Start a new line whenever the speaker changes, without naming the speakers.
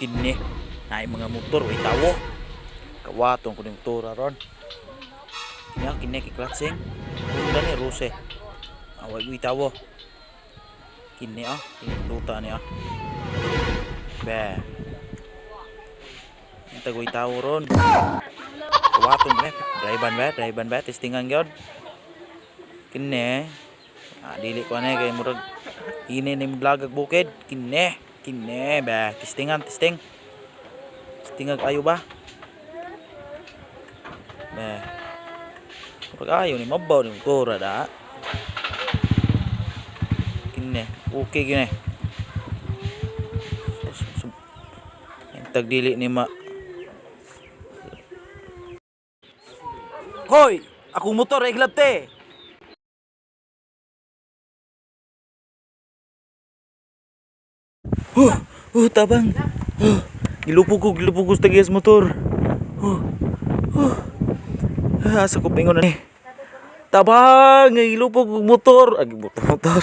Kini naay mga motor, way tawo. Kawaton ko ning motor aron. Kini ah, kini kay clutching. Honda ni Rose. Ah, way tawo. Kini ah, kini luta ni ah. Be. Intag way tawo ron. Kawaton be. Drive ba, drive ba, testingan gyud. Kini. Ah, dili ko na kay murag ini ni vlog ag bukid. Kini, kini ba, testingan, testing. Testingag ayo ba? Be. Murag ayo ni mabaw ni motor da. Kini, okay kini. Intag dili ni ma. Hoy, akong motor ay glabte. Oh, tabang. Oh, gilupog ko sa tagiyas motor. Oh. Ah, asa ko pingon na ni. Tabang, gilupog ko motor. Agi motor, motor.